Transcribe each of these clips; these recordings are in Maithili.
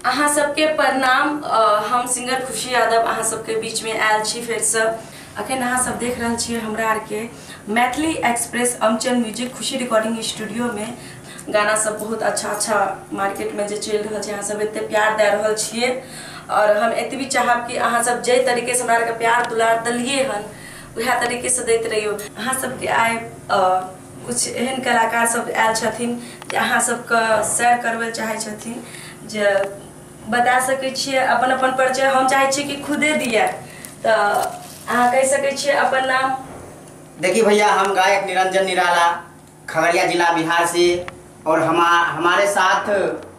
अहाँ सबके प्रणाम। हम सिंगर खुशी यादव अहाँ सबके बीच में आयल छी फेरसँ। अखन अहाँ सब देख रहल छियै हमरा आरके Maithili express Amchan music Khushi recording studio में गाना सब बहुत अच्छा अच्छा मार्केट में जे चलि रहल छै। अहाँ सब एते प्यार दे रहल छियै और हम एतबी चाहब कि अहाँ सब जे तरीके से हमरा आरके प्यार दुलार देलियै हन वएह तरीके से दैत रहियौ। अहाँ सबके आइ कुछ एहन कलाकार सब आयल छथिन जे अहाँ सबके शेयर करबै चाहै छथिन, जे बता सकै छियै अपन अपन परिचय। हम चाहै छियै कि खुदे दिए, तऽ अहाँ कहि सकै छियै अपन नाम। देखिए भैया, हम गायक निरंजन निराला, खगड़िया जिला बिहार से, और हमारे साथ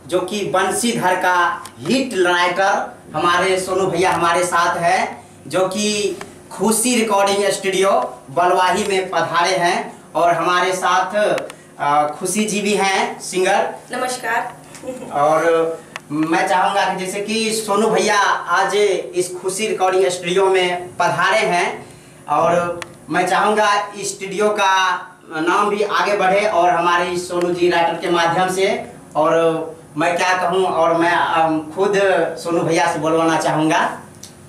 जो कि बंशीधर का हिट राइटर हमारे सोनू भैया हमारे साथ हैं, जो कि खुशी रिकॉर्डिंग स्टूडियो बलवाही में पधारे हैं। और हमारे साथ खुशी जी भी हैं सिंगर। नमस्कार। और मैं चाहूँगा कि जैसे कि सोनू भैया आज इस खुशी रिकॉर्डिंग स्टूडियो में पधारे हैं, और मैं चाहूँगा इस स्टूडियो का नाम भी आगे बढ़े और हमारे सोनू जी राइटर के माध्यम से। और मैं क्या कहूँ, और मैं खुद सोनू भैया से बोलवाना चाहूँगा।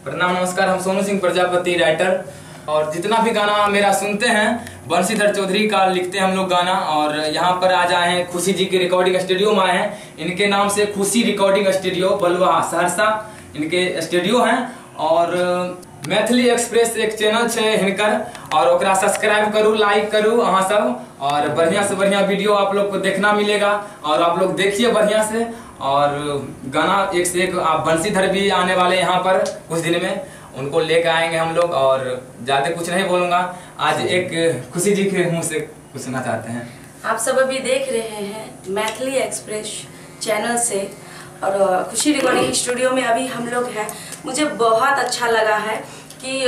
प्रणाम, नमस्कार। हम सोनू सिंह प्रजापति राइटर, और जितना भी गाना मेरा सुनते हैं बंशीधर चौधरी का लिखते हैं हम लोग गाना। और यहाँ पर आज आए हैं खुशी जी के रिकॉर्डिंग स्टूडियो में आए हैं। इनके नाम से खुशी रिकॉर्डिंग स्टूडियो बलुआ सहरसा इनके स्टूडियो हैं। और मैथिली एक्सप्रेस एक चैनल है हिनकर, और ओकरा सब्सक्राइब करू, लाइक करू अहाँ सब, और बढ़िया से बढ़िया वीडियो आप लोग को देखना मिलेगा। और आप लोग देखिए बढ़िया से, और गाना एक से एक। आप बंशीधर भी आने वाले यहाँ पर कुछ दिन में, उनको लेकर आएंगे हम लोग। और ज़्यादा कुछ नहीं बोलूँगा, आज एक खुशी जी के मुँह से कुछ सुनना चाहते हैं। आप सब अभी देख रहे हैं मैथिली एक्सप्रेस चैनल से और खुशी रिकॉर्डिंग स्टूडियो में अभी हम लोग हैं। मुझे बहुत अच्छा लगा है कि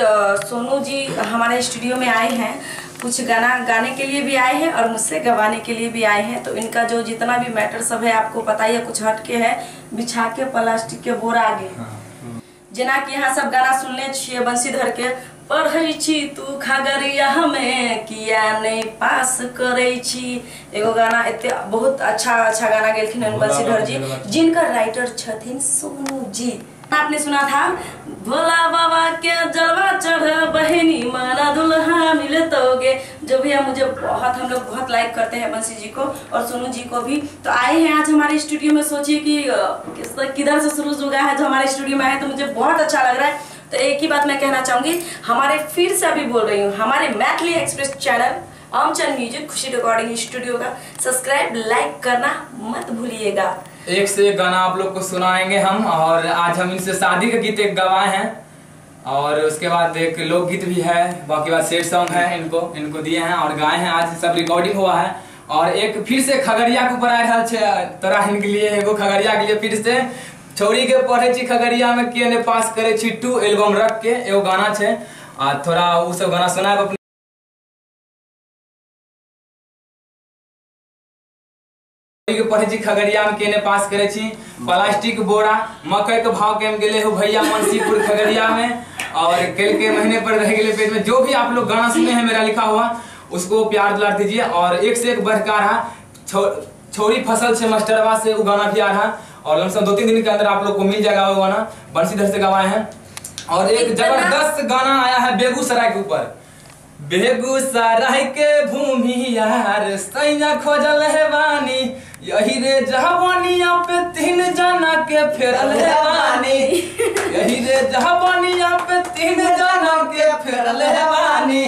सोनू जी हमारे स्टूडियो में आए हैं, कुछ गाना गाने के लिए भी आए हैं और मुझसे गवाने के लिए भी आए हैं। तो इनका जो जितना भी मैटर सब है आपको पता ही है, कुछ हटके है, बिछा के प्लास्टिक के बोरा आगे। जेना कि यहाँ सब गाना सुनने छियै बंशीधर के, पढ़ै छी तू खगड़िया में किया नहीं पास करै छी, एगो गाना एते बहुत अच्छा अच्छा गाना गेलखिन हन बंशीधर जी, जिनकर राइटर छथिन सोनू जी। आपने सुना था भोला बाबा के जलवा चढ़ बहनी माना दुल्हा मिलतोगे, जो भैया मुझे बहुत, हम लोग बहुत लाइक करते हैं बंसी जी को और सोनू जी को भी। तो आए हैं आज हमारे स्टूडियो में, सोचिए कि किधर से सुरूज उगा है जो हमारे स्टूडियो में आए, तो मुझे बहुत अच्छा लग रहा है। तो एक ही बात मैं कहना चाहूँगी, हमारे फिर से अभी बोल रही हूँ, हमारे Maithili express channel Amchan music Khushi recording studio का सब्सक्राइब लाइक करना मत भूलिएगा। एक से एक गाना आप लोग को सुनाएंगे हम। और आज हम इनसे शादी का गीत एक गवाए हैं, और उसके बाद एक लोकगीत भी है, बाकी बात सेट सॉन्ग है, इनको इनको दिए हैं और गाए हैं। आज सब रिकॉर्डिंग हुआ है। और एक फिर से खगड़िया के ऊपर आयल है तोरा इनके लिए, एगो खगड़िया के लिए फिर से छौड़ी के पढ़े छी खगड़िया में के ने पास करे छी 2 एल्बम रख के एगो गाना है, आ थोड़ा उ सब गाना सुनाए अपने के पढ़े छी खगड़िया में केने पास करे छी, प्लास्टिक बोरा मकई के भाव के गेले हो भैया मनसीपुर खगड़िया में, और कल के महीने पर रह गेले पेट में। जो भी आप लोग गाना सुने हैं मेरा लिखा हुआ, उसको प्यार दुलार दीजिए। और एक से एक बढ़कर रहा छोरी फसल से मास्टरवा से वो गाना भी आ रहा, और लमसम 2-3 दिन के अंदर आप लोग को मिल जाएगा वो गाना, बंशीधर से गवाए हैं। और एक जबरदस्त गाना आया है बेगूसराय के ऊपर, बेगूसराय के भूमियार सैया खोजल है वानी, यही रे जहबनिया पे 3 जना के फेरल है वानी, यही रे जहबनिया पे 3 जना के फेरल है वानी,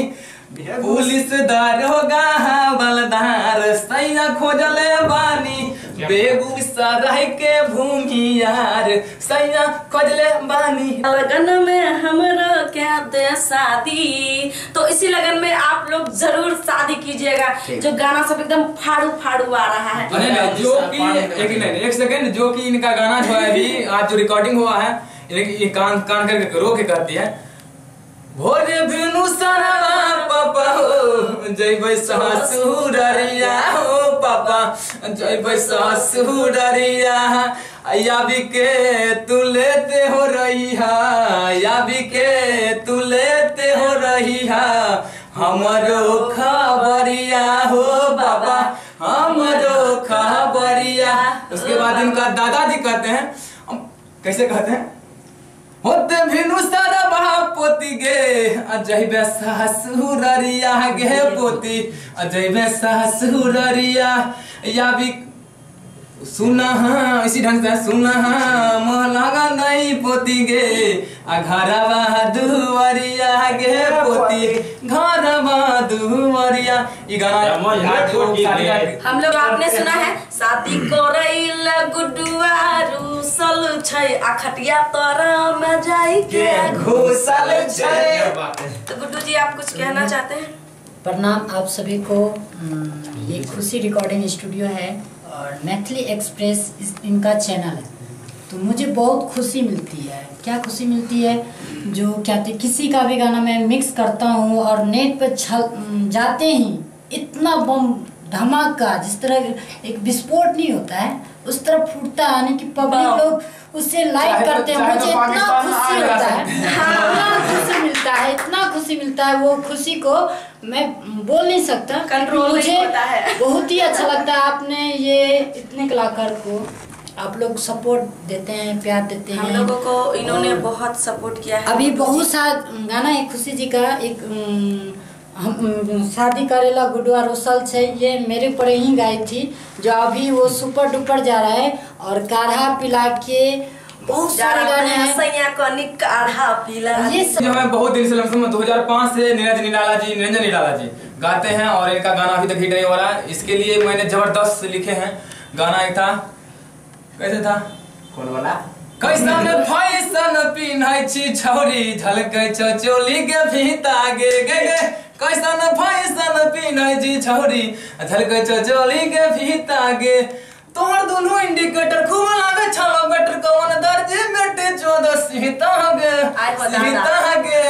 पुलिस दारोगा बलदार सैया खोजल है वानी, बेगूसराय के भूमियार सैया खोजले बानी। लगन में हमरा क्या दे शादी, तो इसी लगन में आप लोग जरूर शादी कीजिएगा। जो गाना सब एकदम फाड़ू फाड़ू आ रहा है। नहीं, जो कि एक सेकंड, जो कि इनका गाना जो है अभी आज जो रिकॉर्डिंग हुआ है, ये कान कान करके रो के कहती है, भोरे भिनु सरवा पापा हो जइबै ससुररिया हो पापा जइबै ससुररिया, याबी के तू लेते हो रहिया, याबी के तू लेते हो रहिया, हमरो खबरिया हो बाबा हमरो खबरिया। उसके बाद इनका दादाजी कहते हैं, कैसे कहते हैं, होते भिनु सारा बहा पोती गे अजैबे ससुररिया गे पोती अजैबे ससुररिया या भी सुना हाँ, इसी ढंग से सुना हाँ मोहलागा नहीं पोती गे आ घरवा दुवरिया गे पोती घरवा दुवरिया। ये गाना हम लोग आपने सुना है। शादी करैला गुडुआ रूसल छै आ खटिया तोरा में जाई के घुसल छै। तो गुड्डू जी आप कुछ कहना चाहते हैं? प्रणाम आप सभी को। ये खुशी रिकॉर्डिंग स्टूडियो है और मैथिली एक्सप्रेस इनका चैनल है। तो मुझे बहुत खुशी मिलती है। क्या खुशी मिलती है, जो क्या कहते किसी का भी गाना मैं मिक्स करता हूँ और नेट पर छल जाते ही इतना बम धमाका, जिस तरह एक विस्फोट नहीं होता है उस तरह फूटता है, यानी कि पब्लिक लोग उसे लाइक करते हैं। मुझे इतना खुशी होता है, इतना खुशी मिलता है, इतना खुशी मिलता है, वो खुशी को मैं बोल नहीं सकता। कंट्रोल मुझे नहीं होता है। बहुत ही अच्छा लगता है। आपने ये इतने कलाकार को आप लोग सपोर्ट देते हैं, प्यार देते हैं। हम लोगों को इन्होंने बहुत सपोर्ट किया है। अभी बहुत सा गाना है खुशी जी का, एक हम शादी करेला गुडुआ रोसल छे, ये मेरे ऊपर ही गाई थी, जो अभी वो सुपर डुपर जा रहा है। और काढ़ा पिला के बहुत सारे गाने हैं। काढ़ा पिला ये सब जो मैं बहुत दिन से लमसम 2005 से निरंजन निराला जी गाते हैं और इनका गाना अभी तक हिट नहीं हो रहा है। इसके लिए मैंने जबरदस्त लिखे हैं गाना। एक था, कैसे था, कौन वाला, कैसन फैसन पिन्है छी छौरी झलकै छौ चोली के फीता गे गे गे, कैसन फैसन पिन्है छी छौरी झलकै छौ चोली के फीता गे, तोहर दुनू इंडिकेटर खूब लागे छलो बेटर कौन दर्जी बेटे चोद सीता गे सीता गे,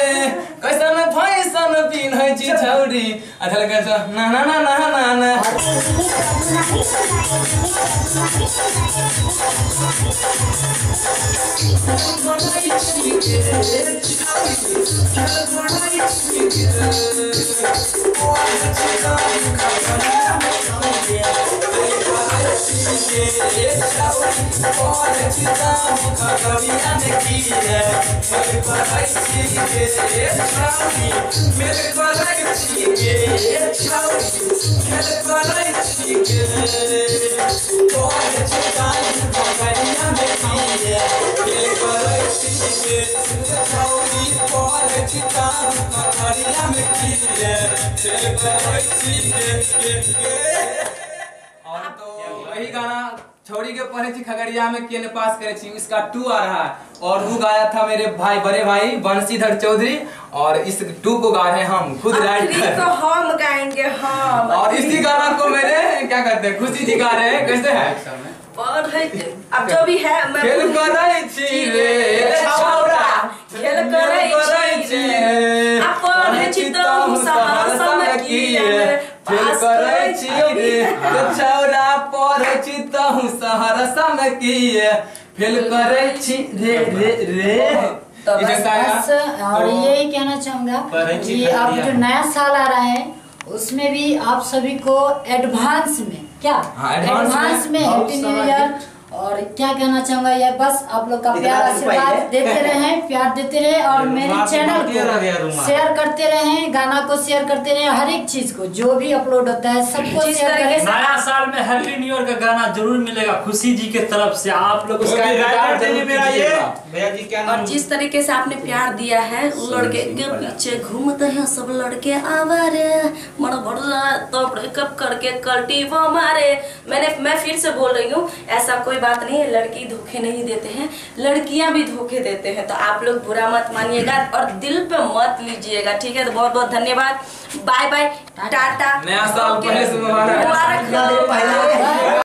कैसन फैसन पिन्है छी छौरी झलकै छौ ना ना ना ना ना ना। और तो वही गाना छोड़ी के पढ़े छी खगड़िया में के ने पास करे छी, इसका 2 आ रहा है और वो गाया था मेरे भाई बड़े भाई बंशीधर चौधरी और इस 2 को गा रहे हैं हम खुद राइट को हम गाएंगे हम। और इसी गाना को मेरे क्या कहते हैं खुशी जी गा रहे हैं। कैसे है अब जो भी है मैं खेल करै छी रे छौरा खेल करै छी रे आ पढ़ै छी त सहरसा में किए खेल करै छी रे छौरा पढ़ै छी त सहरसा में किए फेल करै छी रे रे रे। तो बस और यही कहना चाहूँगा कि अब जो नया साल आ रहा है उसमें भी आप सभी को एडवांस में क्या एडवांस में हैप्पी न्यू ईयर। और क्या कहना चाहूँगा यार, बस आप लोग का प्यार आशीर्वाद देते रहे, प्यार देते रहे और मेरे चैनल को शेयर करते रहे, गाना को शेयर करते रहे, हर एक चीज को जो भी अपलोड होता है सबको शेयर करें। नया साल में हैप्पी न्यू ईयर का गाना जरूर मिलेगा खुशी जी के तरफ से, आप लोग उसका इंतजार जरूर कीजिएगा। और जिस तरीके से आपने प्यार दिया है, लड़के के पीछे घूमते हैं सब लड़के आवारे मर भर तो ब्रेकअप करके कल्टी वो मारे। मैं फिर से बोल रही हूँ, ऐसा कोई बात नहीं है, लड़की धोखे नहीं देते हैं, लड़कियां भी धोखे देते हैं। तो आप लोग बुरा मत मानिएगा और दिल पे मत लीजिएगा, ठीक है। तो बहुत बहुत धन्यवाद, बाय बाय, टाटा, नया साल पहले से मुबारक।